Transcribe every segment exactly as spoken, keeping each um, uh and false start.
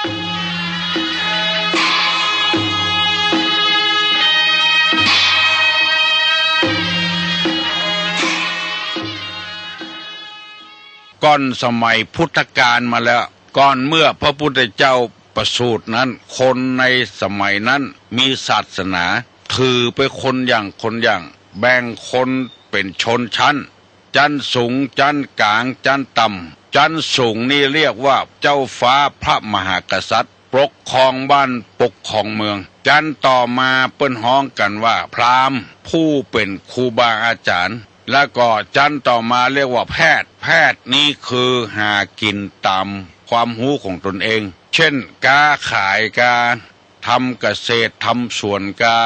ก่อนสมัยพุทธกาลมาแล้ว ก่อนเมื่อพระพุทธเจ้าประสูตินั้น คนในสมัยนั้นมีศาสนา ถือเป๋นคนอย่างคนอย่าง แบ่งคนเป๋นชนชั้น ชั้นสูง ชั้นก๋าง ชั้นต่ำ ชั้นสูงนี่เรียกว่าเจ้าฟ้าพระมหากษัตริย์ ปกครองบ้านปกครองเมือง ชั้นต่อมาเปิ้นฮ้องกั๋นว่าพราหมณ์ ผู้เป๋นครูบาอาจ๋ารย์ แล้วก็ชั้นต่อมาเรียกว่าแพทย์ แพทย์นี้คือหากิ๋นต๋ามความฮู้ของตนเอง เช่น ก๊าขาย ก๊าทำเกษตร ทำสวน ก๊า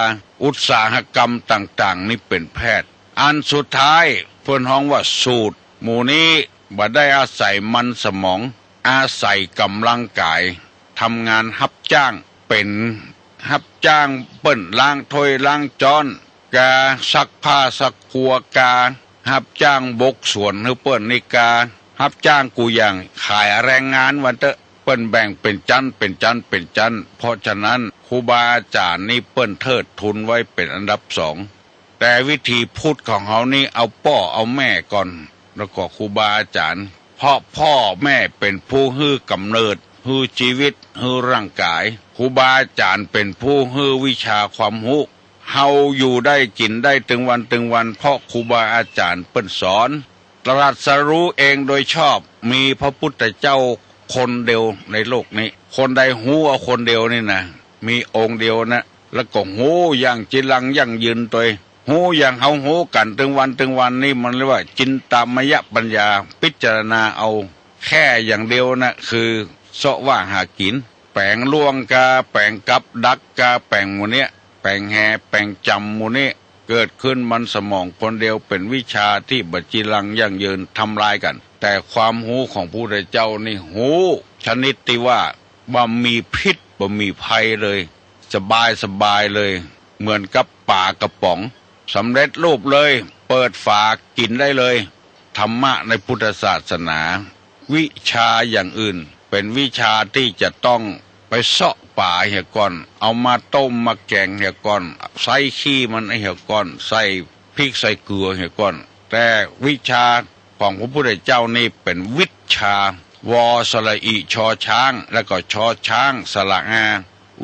อุตสาหกรรมต่างๆ นี่เป๋นแพทย์ อันสุดท้ายเปิ้นฮ้องว่าสูตร หมู่นี้บ่ได้อาศัยมันสมอง อาศัยก๋ำลังก๋าย ทำงานฮับจ้าง เป๋นฮับจ้างเปิ้นล้างถ้วยล้างจ๊อน ก๊าซักผ้าซักครัว ก๊าฮับจ้างบกสวนหื้อเปิ้น นี่ก๊าฮับจ้างกู้อย่าง ขายแรงงานว่าเต๊อะ เปิ้นแบ่งเป๋นชั้น เป๋นชั้น เป๋นชั้น เพราะฉะนั้นครูบาอาจ๋ารย์นี่เปิ้นเทิดทูนไว้เป๋นอันดับสอง แต่วิถีพุทธของเฮานี่เอาป้อเอาแม่ก่อน แล้วก็ครูบาอาจ๋ารย์ เพราะป้อแม่เป๋นผู้หื้อก๋ำเนิด หื้อจีวิต หื้อร่างก๋าย ครูบาอาจ๋ารย์เป๋นผู้หื้อวิชาความฮู้ เฮาอยู่ได้กิ๋นได้ตึงวันตึงวัน เพราะครูบาอาจ๋ารย์เปิ้นสอน ตรัสรู้เองโดยชอบ มีพระพุทธเจ้าคนเดียวในโลกนี้ คนใดฮู้เอาคนเดียวนี่นะ มีองค์เดียวนะ แล้วก็ฮู้อย่างจีรังยั่งยืนตวย ฮู้อย่างเฮาฮู้กั๋นตึงวันตึงวันนี่ มันเรียกว่าจินตามยปัญญา พิจารณาเอาแค่อย่างเดียวนะ คือเซาะว่าหากิ๋น แป๋งล่วงก๊า แป๋งกับดักก๊า แป๋งหมู่เนี้ย แป๋งแห แป๋งจ๋ำหมู่นี้ เกิดขึ้นมันสมองคนเดียว เป๋นวิชาตี้บ่จีรังยั่งยืน ทำลายกั๋น แต่ความฮู้ของพระพุทธเจ้านี่ฮู้ชนิดตี้ว่าบ่มีพิษบ่มีภัยเลย สบายสบายเลย เหมือนกับป๋ากระป๋อง สำเร็จรูปเลย เปิดฝากิ๋นได้เลย ธรรมะในพุทธศาสนา วิชาอย่างอื่นเป๋นวิชาตี้จะต้องไปเซาะป๋าเหียก่อน เอามาต้มมาแก๋งเหียก่อน ใส้ขี้มันเหียก่อน ใส่พริกใส่เกลือเหียก่อน แต่วิชาของพระพุทธเจ้านี่เป๋นวิชชา วอสระอิ ชอช้าง แล้วก็ชอช้างสระอา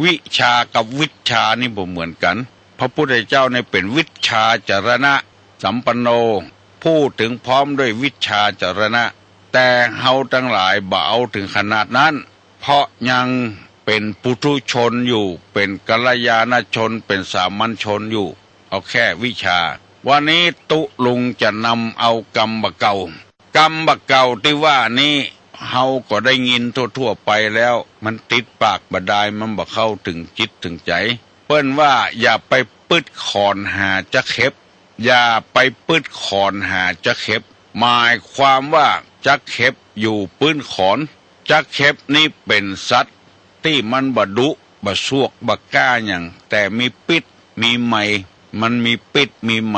วิชากับวิชชานี่บ่เหมือนกั๋น พระพุทธเจ้านี่เป๋นวิชชาจรณะสัมปันโน ผู้ถึงพร้อมด้วยวิชชาจรณะ แต่เฮาตังหลายบ่เอาถึงขนาดนั้น เพราะยังเป๋นปุถุชนอยู่ เป๋นกัลยาณชน เป๋นสามัญชนอยู่ เอาแค่วิชชา วันนี้ตุ๊ลุงจะนำเอากำบ่าเก่า กำบ่าเก่าตี้ว่านี้ เฮาก็ได้ยินทั่วๆ ไปแล้ว มันติดปากบ่ดาย มันบ่เข้าถึงจิตถึงใจ๋ เปิ้นว่าอย่าไปปื๊ดขอนหาจั๊กเห็บ อย่าไปปื๊ดขอนหาจั๊กเห็บ หมายความว่าจั๊กเห็บอยู่ปื๊นขอน จั๊กเห็บนี้เป๋นสัตว์ตี้มันบ่ดุ บ่ซวก บ่ก้าหยัง แต่มีปิ๊ษ มีไหม มันมีปิ๊ษ มีไหม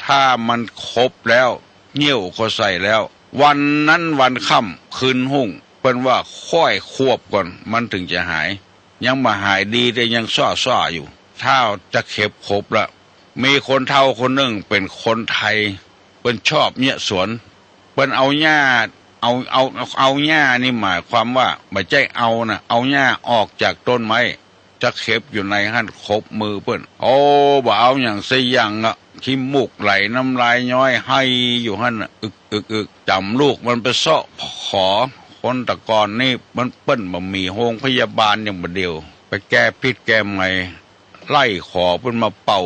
ถ้ามันขบแล้ว เยี่ยวก็ใส่แล้ว วันนั้นวันค่ำคืนฮุ่ง เปิ้นว่าค่อยควบก่อน มันถึงจะหาย ยังบ่หายดี แต่ยังซ่าๆ อยู่ ถ้าจั๊กเห็บขบละ มีคนเฒ่าคนนึ่งเป๋นคนไทย เปิ้นชอบเยียะสวน เปิ้นเอาหญ้า เอา เอา เอาหญ้านี่หมายความว่า บ่ใจ้เอานะ เอาหญ้าออกจากต้นไม้ จั๊กเห็บอยู่ในหั้นขบมือเปิ้น โอ้ บ่เอาหยังสักอย่างอะ ขี้มูกไหลน้ำลายย้อยไห้อยู่หั้นน่ะ อึก อึก อึก จ๋ำลูกมันไปเซาะขอ คนแต่ก่อนนี่มันเปิ้นบ่มีโฮงพยาบาลอย่างบ่าเดี่ยว ไปแก้ปิ๊ษแก้ไหม ไล่ขอเปิ้นมาเป่า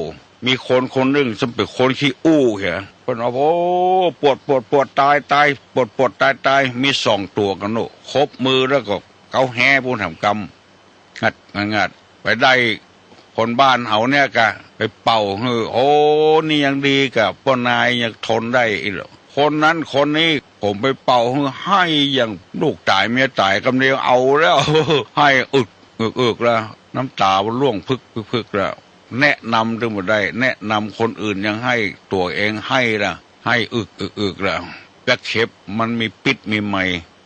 มีคนคนนึ่งซึ่งเป๋นคนขี้อู้เหีย เปิ้นว่า โอ้ ปวด ปวด ปวด ตาย ตาย ปวด ปวด ตาย ตาย มีสองตั๋วกั๋นโน่ ขบมือแล้วก็เก๊าแฮ้ปู๊นแหมกำ งัด งัด งัด ไปได้คนบ้านเฮาเนี่ยก่ะ ไปเป่าหื้อ โอ้ นี่ยังดีก่ะ ป้อนายยังทนได้อี้เหรอ คนนั้นคนนี้ ผมไปเป่าหื้อไห้อย่างลูกต๋ายเมียต๋าย กำเดียวเอาแล้ว ไห้อึก อึก อึกแล้ว น้ำต๋ามันร่วงพึก พึก พึกแล้ว แนะนำตึงบ่ได้ แนะนำคนอื่นยังไห้ ตั๋วเองไห้ละ ไห้อึก อึก อึกแล้ว จั๊กเห็บมันมีปิ๊ษมีไหม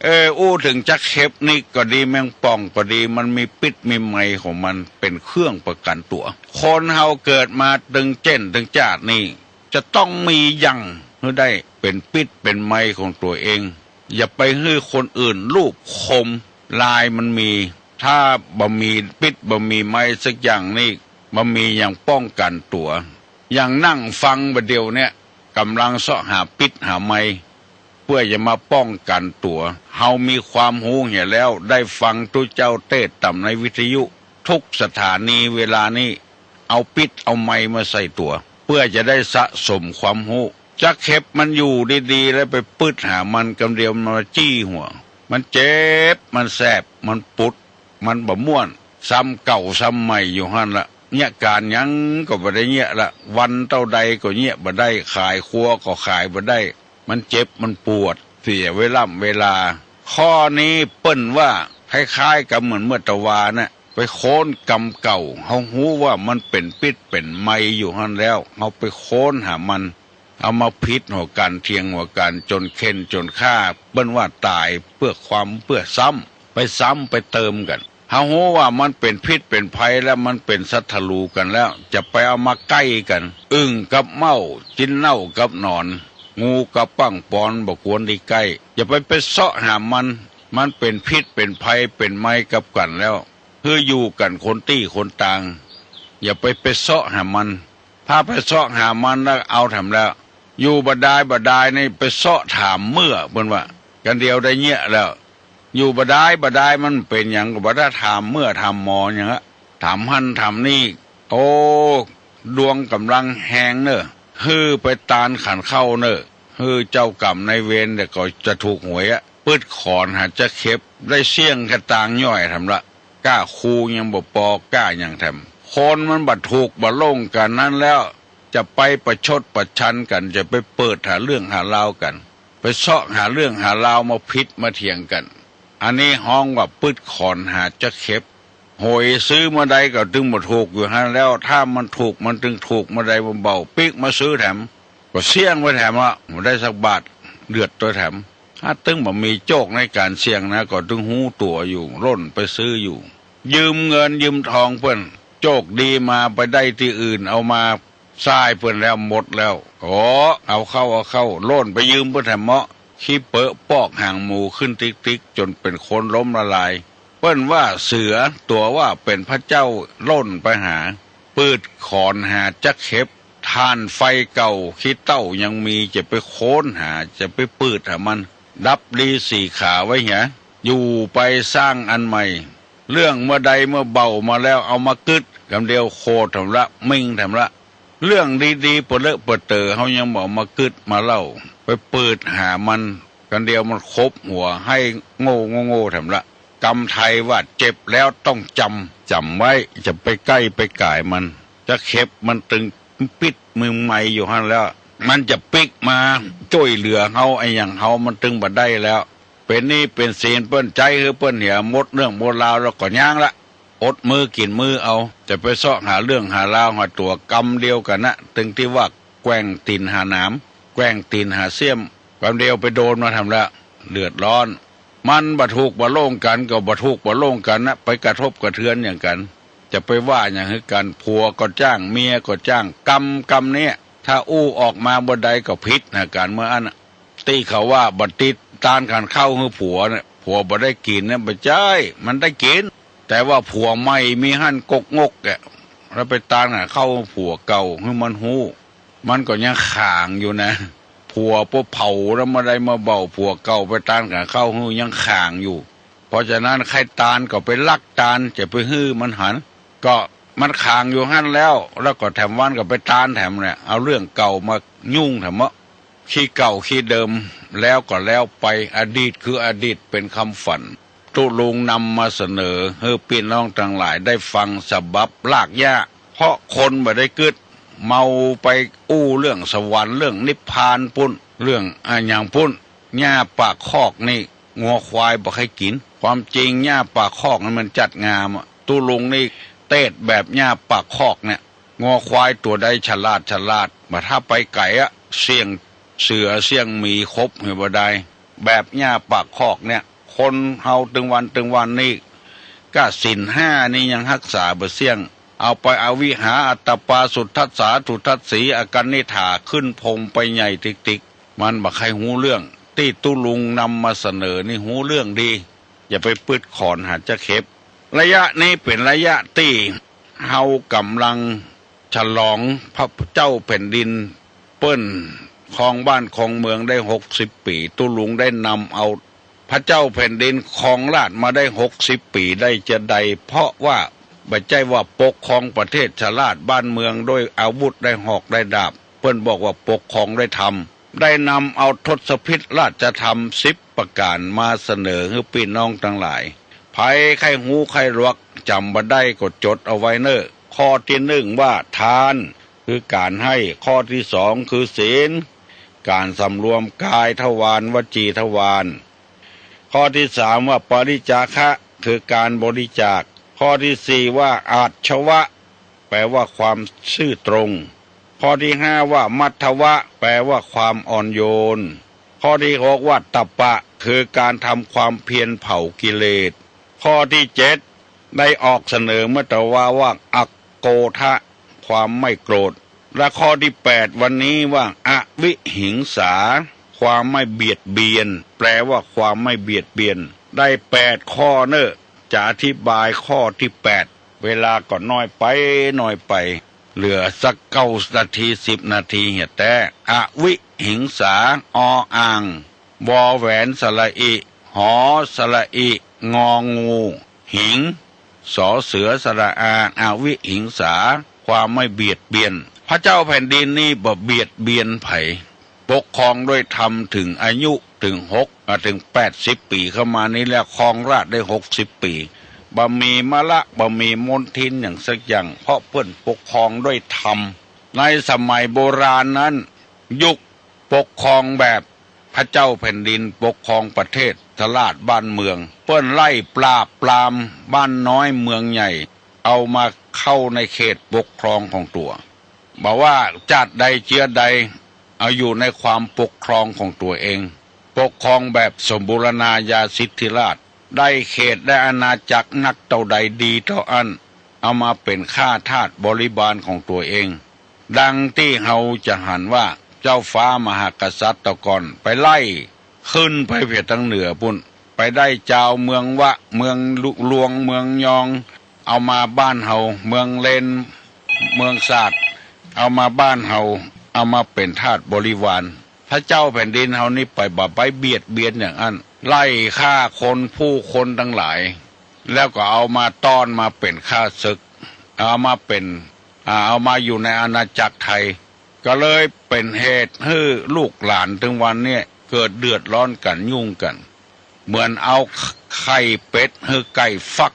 เออ อู้เถิงจั๊กเข็บนี่ก็ดี แมงป่องก็ดี มันมีปิ๊ดมีไมของมันเป๋นเครื่องประกั๋นตั๋ว คนเฮาเกิดมาตึงเจ๊นตึงจ้าดนี่ จะต้องมีหยั่งหื้อได้เป๋นปิ๊ดเป๋นไมของตั๋วเอง อย่าไปหื้อคนอื่นลูบคลำ ลายมันมี ถ้าบ่มีปิ๊ดบ่มีไมสักอย่างนี่ บ่มีหยังป้องกั๋นตั๋ว อย่างนั่งฟังบ่าเดี่ยวเนี่ย ก่ำลังเซาะหาปิ๊ดหาไม เปื้อจะมาป้องกั๋นตั๋ว เฮามีความฮู้เหียแล้ว ได้ฟังตุ๊เจ้าเตสน์ต๋ามในวิทยุ ทุกสถานีเวลานี้ เอาปิ๊ดเอาไมมาใส่ตั๋ว เปื้อจะได้สะสมความฮู้ จั๊กเข็บมันอยู่ดีๆ แล้วไปปื๊ดหามัน กำเดียวมันมาจี้หัว มันเจ็บ มันแสบ มันปุด มันบ่ม่วน ซ้ำเก่าซ้ำใหม่อยู่หั้นละ เยียะก๋านหยังก็บ่ได้เยียะละ วันเต้าใดก็เยียะบ่ได้ ขายครัวก็ขายบ่ได้ มันเจ็บมันปวด เสียเวล่ำเวลา ข้อนี้เปิ้นว่าคล้ายๆ กับเหมือนเมื่อตะวาน่ะ ไปโค้นกำเก่า เฮาฮู้ว่ามันเป๋นปิ๊ดเป๋นไมอยู่หั้นแล้ว เฮาไปโค้นหามัน เอามาผิดหัวกั๋น เถียงหัวกั๋น จ๋นเข่นจ๋นฆ่า เปิ้นว่าต๋ายเปื้อความเปื้อซ้ำ ไปซ้ำไปเติมกั๋น เฮาฮู้ว่ามันเป๋นพิษเป๋นภัยแล้ว มันเป๋นศัตรูกั๋นแล้ว จะไปเอามาใก้กั๋น อึ่งกับเม้า จิ๊นเน่ากับหนอน งูกับปังปอน บ่ควรได้ใก้ อย่าไป ไปเซาะหามัน มันเป๋นพิษเป๋นภัยเป๋นไมกับกั๋นแล้ว หื้ออยู่กั๋นคนตี้คนตาง อย่าไป ไปเซาะหามัน ถ้าไปเซาะหามันแล้วเอาแถมแล้ว อยู่บ่ดายบ่ดายนี่ไปเซาะถามเมื่อ เปิ้นว่า กำเดียวได้เยียะแล้ว อยู่บ่ดายบ่ดายมันเป๋นหยังก็บ่ได้ถามเมื่อถามหมอหยังอะ ถามหั้นถามนี่ โอ้ ดวงก่ำลังแฮงเน่อ หื้อไปตานขันเข้าเน่อ หื้อเจ้ากรรมนายเวรเดี๋ยวก็จะถูกหวยอะ ปื๊ดขอนหาจั๊กเข็บ ได้เสี้ยงกะตางย่อยแถมละ ก้าคูยังบ่ปอ ก้าหยังแถม คนมันบ่ถูกบ่โล่งกั๋นนั้นแล้ว จะไปประชดประชันกั๋น จะไปเปิดหาเรื่องหาราวกั๋น ไปเซาะหาเรื่องหาราวมาผิดมาเถียงกั๋น อันนี้ฮ้องว่าปื๊ดขอนหาจั๊กเข็บ หวยซื้อเมื่อใดก็ตึงบ่ถูกอยู่หั้นแล้ว ถ้ามันถูกมันตึงถูกเมื่อใดเบาๆ ปิ๊กมาซื้อแถม ก็เสี้ยงไปแถมอะ บ่ได้สักบาท เดือดตั๋วแถม ถ้าตึงบ่มีโจคในก๋านเสี่ยงนะ ก็ตึงฮู้ตั๋วอยู่ ล่นไปซื้ออยู่ ยืมเงินยืมทองเปิ้น โจคดีมาไปได้ตี้อื่น เอามาใซ้เปิ้นแล้วหมดแล้ว โอ้ เอาเข้า เอาเข้า ล่นไปยืมเปิ้นแถมเมาะ ขี้เปอะปอกหางหมูขึ้นติ๊กๆ จ๋นเป๋นคนล้มละลาย เปิ้นว่าเสือตั๋วว่าเป๋นพระเจ้า ล่นไปหา ปื๊ดขอนหาจั๊กเข็บ ถ่านไฟเก่าขี้เต้ายังมี จะไปโค้นหา จะไปปื๊ดหามัน ดับดีสี่ขาไว้เหีย อยู่ไปสร้างอันใหม่ เรื่องเมื่อใดเมื่อเบามาแล้วเอามากึ๊ด กำเดียวโขดแถมละ มิ่งแถมละ เรื่องดีๆ เปอะเลอะเปอะเต๋อ เฮายังบ่เอามากึ๊ดมาเล่า ไปปื๊ดหามัน กำเดียวมันขบหัว ไห้โง่โง่โง่แถมละ กำไทยว่าเจ็บแล้วต้องจ๋ำ จ๋ำไว้ จะไปใก้ไปก๋ายมัน จั๊กเข็บมันตึงปิ๊ดมึงไมอยู่หั้นแล้ว มันจะปิ๊กมาจ้วยเหลือเฮา อะหยังเฮามันตึงบ่ได้แล้ว เป๋นหนี้เป๋นสินเปิ้น ใจ๊หื้อเปิ้นเหีย หมดเรื่องหมดราวแล้วก็ย้างละ อดมื้อกิ๋นมื้อเอา จะไปเซาะหาเรื่องหาราวหาตั๋ว กำเดียวกั๋นนะ ตึงตี้ว่าแกว่งตี๋นหาหนาม แกว่งตี๋นหาเสี้ยม กำเดียวไปโดนมาแถมละ เดือดร้อน มันบ่ถูกบ่โล่งกั๋นก็บ่ถูกบ่โล่งกั๋นนะ ไปกระทบกระเทือนหยังกั๋น จะไปว่าหยังหื้อกั๋น ผัวก็จ้าง เมียก็จ้าง กำ กำเนี้ย ถ้าอู้ออกมาบ่ดายก็ผิดหากั๋นเมื่ออั้นน่ะ ตี้เขาว่าบ่ติดตานขันเข้าหื้อผัวเนี่ย ผัวบ่ได้กิ๋นเนี่ย บ่ใจ้ มันได้กิ๋น แต่ว่าผัวใหม่มีหั้นกกงกอะ แล้วไปตานขันเข้าหื้อผัวเก่าหื้อมันฮู้ มันก็ยังขางอยู่นะ ผัวปะเผาแล้วมาได้มาเบา ผัวเก่าไปตานขันเข้าหื้อยังขางอยู่ เพราะฉะนั้นใค่ตานก็ไปลักตาน จะไปหื้อมันหัน ก็มันขางอยู่หั้นแล้ว แล้วก็แถมวันก็ไปตานแถมเนี่ย เอาเรื่องเก่ามายุ่งแถมเมาะ ขี้เก่าขี้เดิม แล้วก็แล้วไป อดีตคืออดีต เป๋นคำฝัน ตุ๊ลุงนำมาเสนอหื้อปี้น้องตังหลายได้ฟัง ฉบับลากหญ้า เพราะคนบ่ได้กึ๊ด เมาไปอู้เรื่องสวรรค์ เรื่องนิพพานปุ้น เรื่องอะหยังปุ้น หญ้าปากคอกนี่ งัวควายบ่ใค่กิ๋น ความจริงหญ้าปากคอกนี่มันจัดงามอะ ตุ๊ลุงนี่เตสน์แบบหญ้าปากคอกเนี่ย งัวควายตั๋วใดฉลาดฉลาด บ่ถ้าไปไก๋อะ เสี้ยงเสือเสี้ยงหมีขบหื้อบ่ดาย แบบหญ้าปากคอกเนี่ย คนเฮาตึงวันตึงวันนี้ ก้าศีลห้านี่ยังฮักษาบ่เสี้ยง เอาไปอวิหา อัตตปา สุทัสสา ทุทัสสี อากนิฏฐา ขึ้นพรหมไปใหญ่ติกๆ มันบ่ใค่ฮู้เรื่อง ตี้ตุ๊ลุงนำมาเสนอนี่ฮู้เรื่องดี อย่าไปปื๊ดขอนหาจะเข็บ ระยะนี้เป๋นระยะตี้เฮาก่ำลังฉลองพระเจ้าแผ่นดิน เปิ้นครองบ้านครองเมืองได้หกสิบปี๋ ตุ๊ลุงได้นำเอาพระเจ้าแผ่นดินครองราชย์มาได้หกสิบปี๋ได้จาใด เพราะว่าบ่ใจ้ว่าปกครองประเทศชาราชย์บ้านเมืองด้วยอาวุธได้หอกได้ดาบ เปิ้นบอกว่าปกครองด้วยธรรม ได้นำเอาทศพิธราชธรรมสิบประก๋านมาเสนอหื้อปี้น้องตังหลาย ใผใค่ฮู้ใค่หลวก จ๋ำบ่ได้ก็จดเอาไว้เน่อ ข้อตี้นึ่งว่าทาน คือก๋านหื้อ ข้อตี้สองคือศีล ก๋านสำรวมกายทวาร วจีทวาร ข้อตี้สามว่าปริจจาคะ คือก๋านบริจาค ข้อตี้สี่ว่าอาชวะ แปลว่าความซื่อตรง ข้อตี้ห้าว่ามัทวะ แปลว่าความอ่อนโยน ข้อตี้หกว่าตปะ คือก๋านทำความเพียรเผากิเลส ข้อตี้เจ็ดได้ออกเสนอเมื่อตะวาว่าอโกธะ ความไม่โกรธ และข้อตี้แปดวันนี้ว่าอวิหิงสา ความไม่เบียดเบียน แปลว่าความไม่เบียดเบียน ได้แปดข้อเน่อ จะอธิบายข้อตี้แปด เวลาก็น้อยไปน้อยไป เหลือสักเก้านาที สิบนาทีเหียแต๊ อวิหิงสา ออ่าง วอแหวนสระอิ หอสระอิ งองู หิง สอเสือสระอา อวิหิงสา ความไม่เบียดเบียน พระเจ้าแผ่นดินนี่บ่เบียดเบียนใผ ปกครองด้วยธรรม เถิงอายุเถิงหก อ่า เถิงแปดสิบปี๋เข้ามานี้แล้ว ครองราชย์ได้หกสิบปี๋ บ่มีมละ บ่มีมลทินอย่างสักอย่าง เพราะเปิ้นปกครองด้วยธรรม ในสมัยโบราณนั้น ยุคปกครองแบบพระเจ้าแผ่นดินปกครองประเทศชาราชย์บ้านเมือง เปิ้นไล่ปราบปรามบ้านน้อยเมืองใหญ่ เอามาเข้าในเขตปกครองของตั๋ว บ่ว่าจาติใดเจื้อใด เอาอยู่ในความปกครองของตั๋วเอง ปกครองแบบสมบูรณาญาสิทธิราชย์ ได้เขตได้อาณาจักรนักเต้าใดดีเต้าอั้น เอามาเป๋นข้าทาสบริบาลของตั๋วเอง ดังตี้เฮาจะหันว่าเจ้าฟ้ามหากษัตริย์ตะก่อนไปไล่ ขึ้นไปเปียดตางเหนือปู๊น ไปได้จาวเมืองวะ เมืองลุลวง เมืองยอง เอามาบ้านเฮา เมืองเลน เมืองสาด เอามาบ้านเฮา เอามาเป๋นทาสบริวาร พระเจ้าแผ่นดินเฮานี่ไปบ่ไปเบียดเบียนอย่างอั้น ไล่ฆ่าคนผู้คนตังหลาย แล้วก็เอามาต้อนมาเป๋นข้าศึก เอามาเป๋น อ่า เอามาอยู่ในอาณาจักรไทย ก็เลยเป๋นเหตุหื้อลูกหลานตึงวันเนี่ยเกิดเดือดร้อนกั๋นยุ่งกั๋น เหมือนเอาไข่เป็ดหื้อไก่ฟัก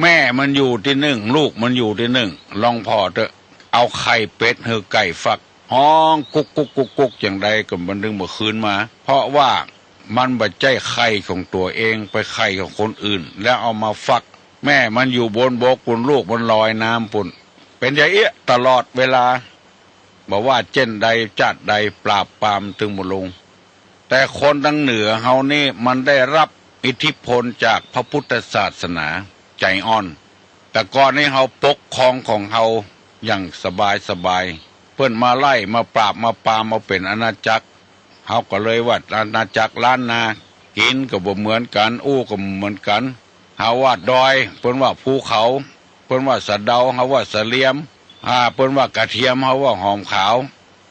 แม่มันอยู่ตี้นึ่ง ลูกมันอยู่ตี้นึ่ง ลองผ่อเต๊อะ เอาไข่เป็ดหื้อไก่ฟัก ฮ้องกุ๊กกุ๊กกุ๊กกุ๊กอย่างใดก็มันตึงบ่คืนมา เพราะว่ามันบ่ใจ้ไข่ของตั๋วเอง ไปไข่ของคนอื่น แล้วเอามาฟัก แม่มันอยู่บนบกปู๊น ลูกมันลอยน้ำปู๊น เป๋นอย่างเอี้ยตลอดเวลา บ่ว่าเจ้นใดจาติใดปราบปรามตึงบ่ลง แต่คนตางเหนือเฮานี่มันได้รับอิทธิพลจากพระพุทธศาสนา ใจ๋อ่อน แต่ก่อนนี้เฮาปกครองของเฮาอย่างสบายสบาย เปิ้นมาไล่มาปราบมาปรามเอาเป๋นอาณาจักร เฮาก็เลยว่าอาณาจักรล้านนา กิ๋นก็บ่เหมือนกั๋น อู้ก็บ่เหมือนกั๋น เฮาว่าดอย เปิ้นว่าภูเขา เปิ้นว่าสะเดา เฮาว่าสะเหลียม อ่า เปิ้นว่ากระเทียม เฮาว่าหอมขาว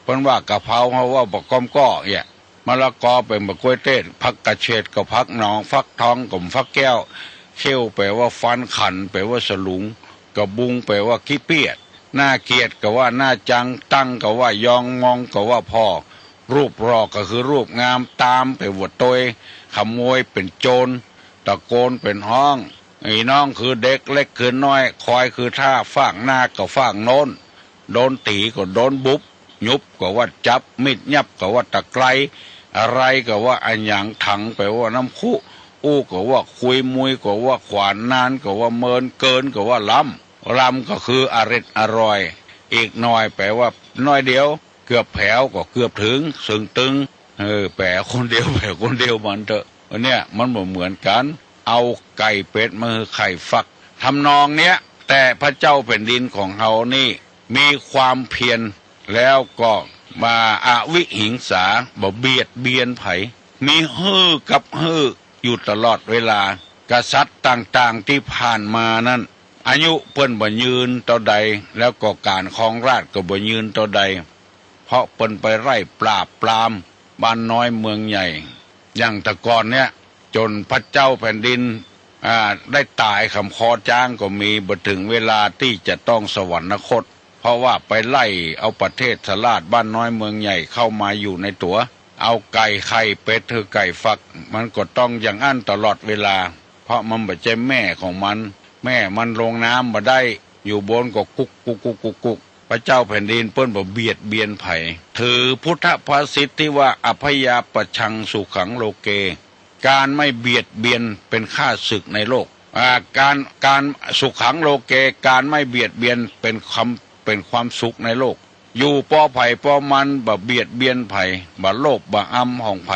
เปิ้นว่ากะเพรา เฮาว่าบักก้อมก้อเอี้ย มะละกอเป๋นบักก๊วยเต้น ผักกระเฉดก็ผักหนอง ฟักทองก็ฟักแก้ว เขี้ยวแป๋ว่าฟัน ขันแป๋ว่าสลุง กะบุงแป๋ว่าขี้เปี้ย หน้าเกียดก็ว่าหน้าจัง ตั้งก็ว่ายอง งองก็ว่าพ่อ รูปหล่อก็คือรูปงาม ตามแป๋ว่าโตย ขโมยเป๋นโจร ตะโกนเป๋นฮ้อง อี้น้องคือเด็ก เล็กคือน้อย ควายคือท่า ฟากหน้าก็ฟากโน้น โดนตี๋ก็โดนบุบ หยุบก็ว่าจับ มีดยับก็ว่าตะไคร้ อะไรก็ว่าอะหยัง ถังแป๋ว่าน้ำคุ อู้ก็ว่าคุย มุยก็ว่าขวาน นานก็ว่าเมิน เกินก็ว่าล้ำ ลำก็คืออร็ดอร่อย อีกหน่อยแป๋ว่าน้อยเดียว เกือบแผวก็เกือบเถิง เสิงตึง เออ แป๋คนเดียว แป๋คนเดียวมันเต๊อะ เนี่ย มันบ่เหมือนกั๋น เอาไก่เป็ดมาหื้อไข่ฟัก ทำนองเนี้ย แต่พระเจ้าแผ่นดินของเฮานี่ มีความเพียร แล้วก็บ่อวิหิงสา บ่เบียดเบียนใผ มีหื้อกับหื้ออยู่ตลอดเวลา กษัตริย์ต่างๆ ตี้ผ่านมานั้น อายุเปิ้นบ่ยืนเต้าใด แล้วก็ก๋านครองราชย์ก็บ่ยืนเต้าใด เพราะเปิ้นไปไล่ปราบปรามบ้านน้อยเมืองใหญ่ อย่างแต่ก่อนเนี่ย จ๋นพระเจ้าแผ่นดิน อ่า ได้ต๋ายขำคอจ๊างก็มี บ่เถิงเวลาตี้จะต้องสวรรคต เพราะว่าไปไล่เอาประเทศสราชบ้านน้อยเมืองใหญ่เข้ามาอยู่ในตั๋ว เอาไก่ไข่เป็ดหื้อไก่ฟัก มันก็ต้องอย่างอั้นตลอดเวลา เพราะมันบ่ใจ้แม่ของมัน แม่มันลงน้ำบ่ได้ อยู่บนก็กุกกุกกุกกุกกุก พระเจ้าแผ่นดินเปิ้นบ่เบียดเบียนใผ ถือพุทธภาษิตตี้ว่า อัพพยาปัชชังสุขังโลเก การไม่เบียดเบียนเป็นข้าศึกในโลก อ่า การ การ สุขังโลเก การไม่เบียดเบียนเป็นความ เป็นความสุขในโลก อยู่ปอใผปอมัน บ่เบียดเบียนใผ บ่โลภบ่อำของใผ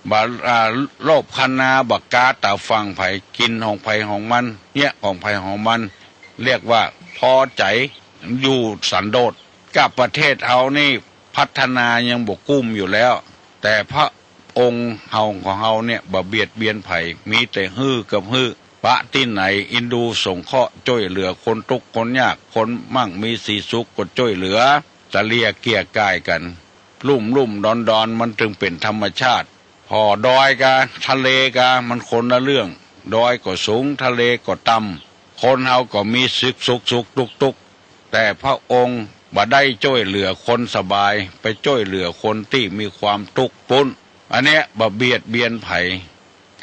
บ่ อ่า โลภคันนา บ่ก๊าต๋าฝั่งใผ กิ๋นของใผของมัน เยียะของใผของมัน เรียกว่าพอใจ๋ อยู่สันโดษ กับประเทศเฮานี่พัฒนายังบ่กุ้มอยู่แล้ว แต่พระองค์เฮาของเฮาเนี่ยบ่เบียดเบียนใผ มีแต่หื้อกับหื้อ ปะตี้ไหนเอ็นดูสงเคราะห์จ้วยเหลือคนตุ๊กข์คนยาก คนมั่งมีสีสุขก็จ้วยเหลือ เสลี่ยเกี่ยก่ายกั๋น ลุ่มๆ ดอนๆ มันเถิงเป๋นธรรมชาติ ผ่อดอยกาทะเลกา มันคนละเรื่อง ดอยก็สูง ทะเลก็ต่ำ คนเฮาก็มีสุขสุขสุข ตุ๊กข์ตุ๊กข์ แต่พระองค์บ่ได้จ้วยเหลือคนสบาย ไปจ้วยเหลือคนตี้มีความตุ๊กข์ปู๊น อันเนี้ยบ่เบียดเบียนใผ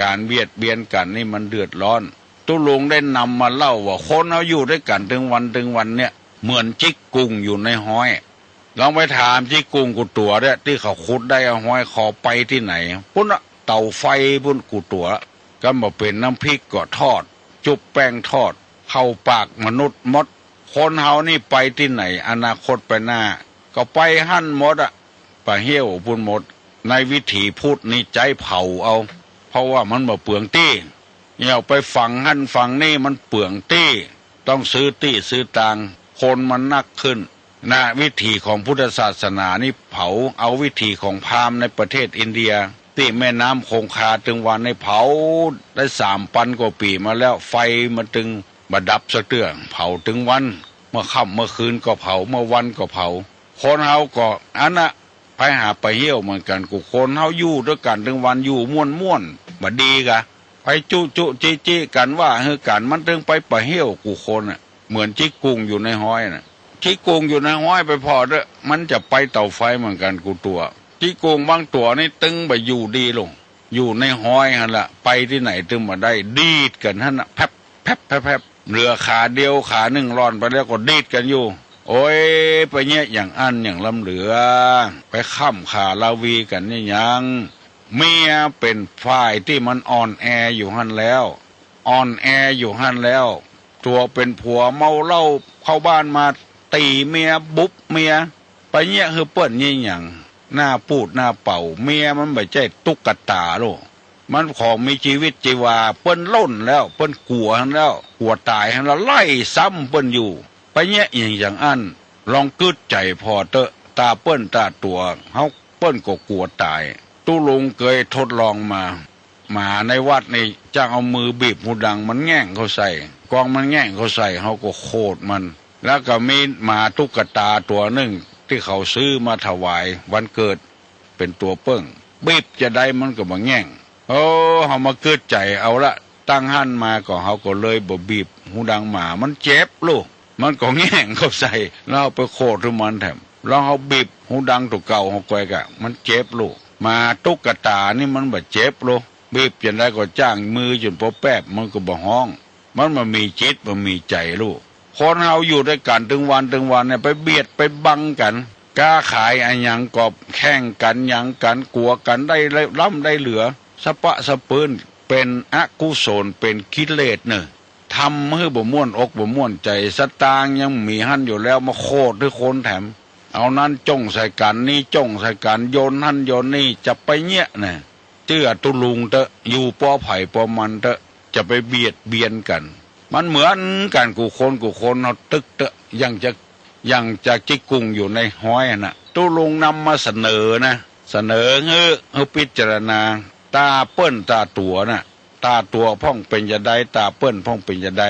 ก๋านเบียดเบียนกั๋นนี่มันเดือดร้อน ตุ๊ลุงได้นำมาเล่าว่าคนเฮาอยู่ตวยกั๋นเถิงวันเถิงวันเนี่ย เหมือนจิ๊กกุ่งอยู่ในฮ้อย ลองไปถามจิ๊กกุ่งกู้ตั๋วเนี่ย ตี้เขาขุดได้เอาฮ้อยคอไปตี้ไหน ปู๊นน่ะ เตาไฟปู๊นกู้ตั๋ว กั๋นบ่เป๋นน้ำพริกก็ทอด จุ๊บแป้งทอด เข้าปากมนุษย์หมด คนเฮานี่ไปตี้ไหน อนาคตไปหน้า ก็ไปหั้นหมดอะ ป่าเฮี้ยวปู๊นหมด ในวิถีพุทธนี่ใจ๊เผาเอา เพราะว่ามันบ่เปลืองตี้ เหี่ยวไปฝังหั้นฝังนี่มันเปลืองตี้ ต้องซื้อตี้ซื้อตาง คนมันนักขึ้น นะ วิถีของพุทธศาสนานี่เผา เอาวิถีของพราหมณ์ในประเทศอินเดีย ตี้แม่น้ำคงคาเถิงวันนี่เผา ได้สามปันกว่าปี๋มาแล้ว ไฟมันเถิงบ่ดับสักเตื้อ เผาเถิงวัน เมื่อค่ำเมื่อคืนก็เผา เมื่อวันก็เผา คนเฮาก็อันน่ะ ไปหาป่าเฮี้ยวเหมือนกั๋นกู้คน เฮาอยู่ตวยกั๋นเถิงวัน อยู่ม่วนๆ บ่ดีกา ไปจุจุจิจิกั๋น ว่าหื้อกั๋น มันเถิงไปป่าเฮี้ยวกู้คนน่ะ เหมือนจิ๊กกุ่งอยู่ในฮ้อยน่ะ จิ๊กกุ่งอยู่ในฮ้อยไปผ่อเต๊อะ มันจะไปเตาไฟเหมือนกั๋นกู้ตั๋ว จิ๊กกุ่งบางตั๋วนี่เถิงบ่อยู่ดีลง อยู่ในฮ้อยหั้นละ ไปตี้ไหนเถิงบ่ได้ ดีดกั๋นหั้นน่ะ แผบแผบแผบแผบ เหลือขาเดียว ขานึ่งล่อนไปแล้วก็ดีดกั๋นอยู่ โอ๊ย ไปเยียะอย่างอั้นอย่างล้ำเหลือ ไปค้ำขาลาวีกั๋นเนี่ยยัง เมียเป๋นฝ่ายตี้มันอ่อนแออยู่หั้นแล้ว อ่อนแออยู่หั้นแล้ว ตั๋วเป๋นผัวเมาเหล้าเข้าบ้านมาตี๋เมีย บุบเมีย ไปเยียะหื้อเปิ้นเยียะหยัง หน้าปูดหน้าเป่า เมียมันบ่ใจ้ตุ๊กต๋าโลก มันของมีจีวิตจีวา เปิ้นล่นแล้ว เปิ้นกั๋วหั้นแล้ว กั๋วต๋ายหั้นแล้ว ไล่ซ้ำเปิ้นอยู่ ไปเยียะหยังอย่างอั้น ลองกึ๊ดใจ๋ผ่อเต๊อะ ต๋าเปิ้นต๋าตั๋วเฮา เปิ้นก็กั๋วต๋าย ตุ๊ลุงเกยทดลองมา หมาในวัดนี่จ้างเอามือบีบหูดัง มันแง่งเข้าใส่ กองมันแง่งเข้าใส่ เฮาก็โขดมัน แล้วก็มีหมาตุ๊กต๋าตั๋วนึ่ง ตี้เขาซื้อมาถวายวันเกิด เป๋นตั๋วเปิ้ง บีบจะใดมันก็บ่แง่ง โอ้ เฮามากึ๊ดใจ๋เอาละ ตั้งหั้นมาก็เฮาก็เลยบ่บีบหูดังหมา มันเจ็บลูก มันก็แง่งเข้าใส่ แล้วไปโขดหื้อมันแถม ลองเฮาบีบหูดังตั๋วเก่าเฮาก้อยกะ มันเจ็บลูก หมาตุ๊กต๋านี่มันบ่เจ็บลูก บีบจะใดก็จ้างมือจ๋นปอแป๊บ มันก็บ่ฮ้อง มันบ่มีจิตบ่มีใจ๋ลูก คนเฮาอยู่ตวยกั๋นเถิงวันเถิงวันเนี่ย ไปเบียดไปบังกั๋น ก๊าขายอะหยังก็แข่งกั๋นหยังกั๋น กั๋วกั๋นได้ล้ำได้เหลือ สะปะสะปื้น เป๋นอกุศล เป๋นกิเลสเน่อ ทำหื้อบ่ม่วนอกบ่ม่วนใจ๋ สตางค์ยังมีหั้นอยู่แล้ว มาโขดหื้อคนแถม เอานั้นจ้องใส่กั๋น นี้จ้องใส่กั๋น โยนหั้นโยนนี่ จะไปเยียะนะ เจื้อตุ๊ลุงเต๊อะ อยู่ปอใผปอมันเต๊อะ จะไปเบียดเบียนกั๋น มันเหมือนกั๋นกู้คนกู้คน เฮาตึกเต๊อะ อย่างจะ อย่างจะจิกกุ่งอยู่ในฮ้อยหั้นน่ะ ตุ๊ลุงนำมาเสนอนะ เสนอหื้อ หื้อพิจารณา ต๋าเปิ้นต๋าตั๋วน่ะ ต๋าตั๋วพ่องเป๋นจาใด ต๋าเปิ้นพ่องเป๋นจาใด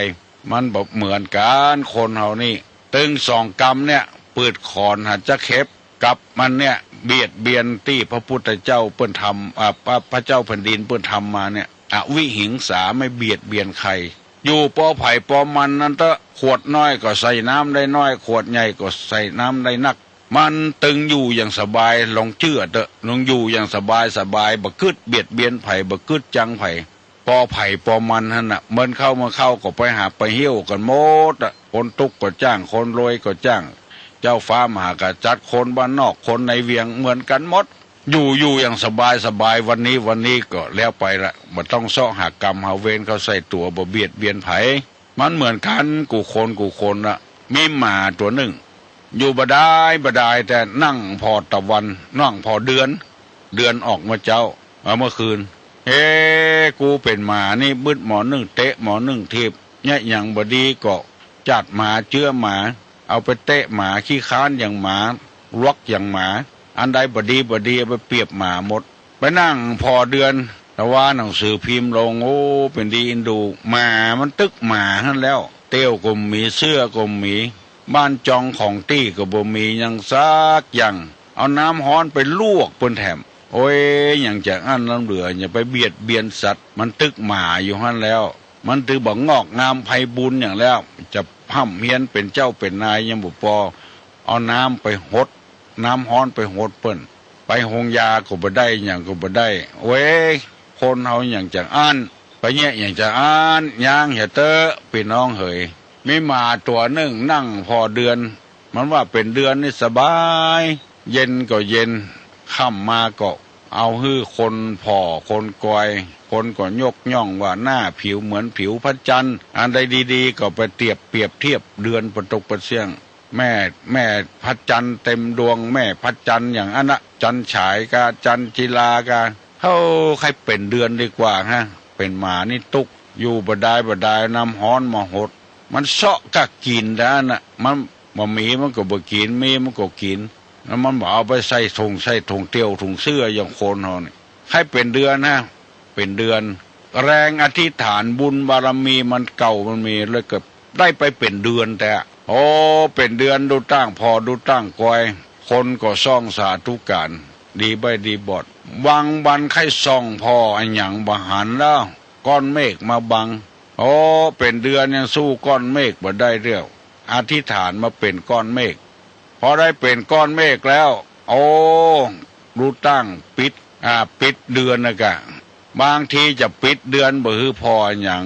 มันบ่เหมือนกั๋น คนเฮานี่ ตึงสองกำเนี่ย ปืดขอนหาจะเข็บ กับมันเนี่ย เบียดเบียนตี้พระพุทธเจ้าเปิ้นทำ อ่า พระ พระเจ้าแผ่นดินเปิ้นทำมาเนี่ย อวิหิงสา ไม่เบียดเบียนใคร อยู่ปอใผปอมันนั้นเต๊อะ ขวดน้อยก็ใส่น้ำได้น้อย ขวดใหญ่ก็ใส่น้ำได้นัก มันตึงอยู่อย่างสบาย ลองเจื้อเต๊อะ ลองอยู่อย่างสบายสบาย บ่กึ๊ดเบียดเบียนใผ บ่กึ๊ดจังใผ ปอใผปอมันหั้นน่ะ เมินเข้าเมินเข้าก็ไปหาไปเหี่ยวกั๋นหมดอะ คนตุ๊กข์ก็จ้าง คนรวยก็จ้าง เจ้าฟ้ามหากษัตริย์ คนบ้านนอก คนในเวียง เหมือนกั๋นหมด อยู่ อยู่อย่างสบายสบาย วันนี้ วันนี้ก็แล้วไปละ บ่ต้องเซาะหากรรมหาเวรเข้าใส่ตั๋ว บ่เบียดเบียนใผ มันเหมือนกั๋นกู้คนกู้คนน่ะ มีหมาตั๋วนึ่ง อยู่บ่ดายบ่ดาย แต่นั่งผ่อตะวัน นั่งผ่อเดือน เดือนออกเมื่อเจ๊า เอ่อ เมื่อคืน เฮ้ กูเป๋นหมานี่ บึดหมอนึ่งเตะ หมอนึ่งถีบ เยียะหยังบ่ดีก็ จัดหมาเจื้อหมา เอาไปเตะหมา ขี้คร้านอย่างหมา ลวกอย่างหมา อันใดบ่ดีบ่ดี เอาไปเปรียบหมาหมด ไปนั่งผ่อเดือน ตะวาหนังสือพิมพ์ลง โอ้ เป๋นดีอินดู หมามันตึกหมาหั้นแล้ว เตี้ยวก็บ่มี เสื้อก็บ่มี บ้านจองของตี้ก็บ่มีหยังสักอย่าง เอาน้ำฮ้อนไปลวกเปิ้นแถม โอ้ย หยังจะอั้นล้ำเหลือ อย่าไปเบียดเบียนสัตว์ มันตึกหมาอยู่หั้นแล้ว มันตึกบ่งอกงามไพบูลย์หยังแล้ว จะฮ่ำเฮียนเป๋นเจ้าเป๋นนายยังบ่ปอ เอาน้ำไปหด น้ำฮ้อนไปหดเปิ้น ไปโฮงยาก็บ่ได้ หยังก็บ่ได้ โอ้ย คนเฮาหยังจะอั้น ไปเยียะหยังจะอั้น ย้างเหียเต๊อะ ปี้น้องเหย มีหมาตั๋วนึ่งนั่งผ่อเดือน มันว่าเป๋นเดือนนี่สบาย เย็นก็เย็น ค่ำมาก็เอาหื้อคนผ่อคนกอย คนก็ยกย่องว่าหน้าผิวเหมือนผิวพระจันทร์ อันใดดีๆ ก็ไปเตียบเปรียบเทียบเดือนปะตกปะเสี้ยง แม่ แม่พระจันทร์เต็มดวง แม่พระจันทร์อย่างอั้นนะ จันทร์ฉายกา จันทร์จิลากา เฮ้า ใค่เป๋นเดือนดีกว่าฮะ เป๋นหมานี่ตุ๊ก อยู่บ่ดายบ่ดาย น้ำฮ้อนมาหด มันเซาะกะกิ๋นแต่อั้นน่ะ มันบ่มีมันก็บ่กิ๋น มีมันก็กิ๋น แล้วมันบ่เอาไปใส่ถุง ใส่ถุงเตี้ยว ถุงเสื้ออย่างคนเฮานี่ ใค่เป๋นเดือนฮะ เป๋นเดือน แรงอธิษฐานบุญบารมีมันเก่ามันมี เลยก็ได้ไปเป๋นเดือนแต๊ โอ้ เป๋นเดือนดูตั้งผ่อดูตั้งกอย คนก็ส่องสาธุก๋าน ดีใบ้ดีบอด บางวันใค่ส่องผ่ออะหยังบ่หันแล้ว ก้อนเมฆมาบัง โอ้ เป๋นเดือนยังสู้ก้อนเมฆบ่ได้เตี้ยว อธิษฐานมาเป๋นก้อนเมฆ พอได้เป๋นก้อนเมฆแล้ว โอ้ ดูตั้งปิด อ่า ปิดเดือนนะกะ บางทีจะปิดเดือนบ่หื้อผ่ออะหยัง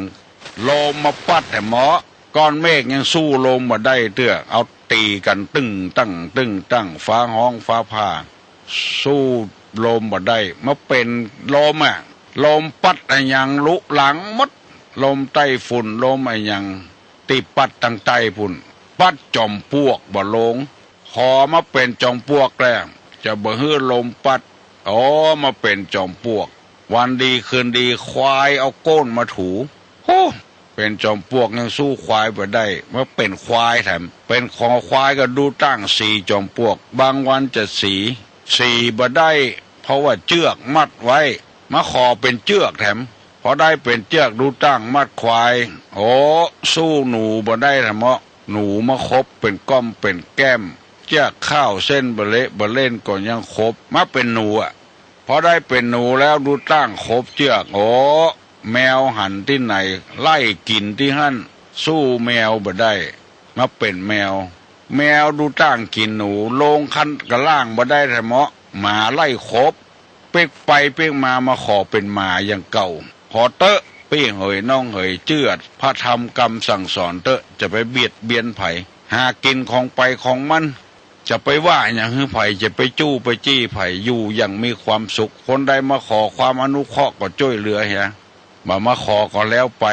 ลมมาปั๊ดแถมเหมาะ ก้อนเมฆยังสู้ลมบ่ได้เตื้อ เอาตี๋กั๋นตึ้งตั้งตึ้งตั้ง ฟ้าฮ้องฟ้าผ่า สู้ลมบ่ได้ มาเป๋นลมอะ ลมปั๊ดอะหยังลุหลังหมด ลมใต้ฝุ่น ลมอะหยัง ตี้ปั๊ดตางใต้ปู้น ปั๊ดจอมปลวกบ่ลง ขอมาเป๋นจอมปลวกแล้ว จะบ่หื้อลมปั๊ด อ๋อ มาเป๋นจอมปลวก วันดีคืนดี ควายเอาก้นมาถู โอ้ เป๋นจอมปลวกยังสู้ควายบ่ได้ มาเป๋นควายแถม เป๋นคอควายก็ดูตั้งสีจอมปลวก บางวันจะสี สีบ่ได้ เพราะว่าเจื้อกมัดไว้ มาขอเป๋นเจื้อกแถม พอได้เป๋นเจื้อกดูตั้งมัดควาย โอ้ สู้หนูบ่ได้แถมเหมาะ หนูมาขบเป๋นก้อมเป๋นแก้ม เจื้อกข้าวเส้นบ่เละบ่เล่นก็ยังขบ มาเป๋นหนูอะ พอได้เป๋นหนูแล้วดูตั้งขบเจื้อก โอ้ แมวหันตี้ไหน ไล่กิ๋นตี้หั้น สู้แมวบ่ได้ มาเป๋นแมว แมวดูตั้งกิ๋นหนู ลงคันกะล่างบ่ได้แถมเหมาะ หมาไล่ขบ ปิ๊กไปปิ๊กมา มาขอเป๋นหมาอย่างเก่า ขอเต๊อะ ปี้เหยน้องเหย เจื้อพระธรรมกำสั่งสอนเต๊อะ จะไปเบียดเบียนใผ หากิ๋นของใผของมัน จะไปว่าหยังหื้อใผ จะไปจู้ไปจี้ใผ อยู่อย่างมีความสุข คนใดมาขอความอนุเคราะห์ก็จ้วยเหลือเหีย บ่มาขอก็แล้วไป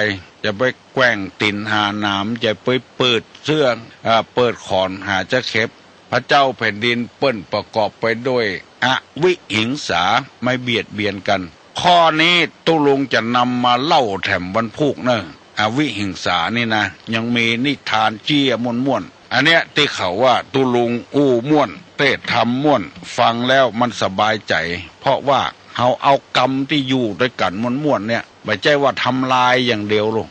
จะไปแกว่งตี๋นหาหนาม จะไปเปิดเสื้อ อ่า เปิดขอนหาจะเข็บ ไผ พระเจ้าแผ่นดินเปิ้นประกอบไปด้วยอวิหิงสา ไม่เบียดเบียนกั๋น ข้อนี้ตุ๊ลุงจะนำมาเล่าแถมวันพูกเน่อ อวิหิงสานี่นะ ยังมีนิทานเจี๊ยะม่วนๆ อันเนี้ยตี้เขาว่าตุ๊ลุงอู้ม่วน เตศน์ธรรมม่วน ฟังแล้วมันสบายใจ๋ เพราะว่าเฮาเอากำตี้อยู่ตวยกั๋นม่วนๆ เนี่ย บ่ใจ้ว่าทำลายอย่างเดียวลูก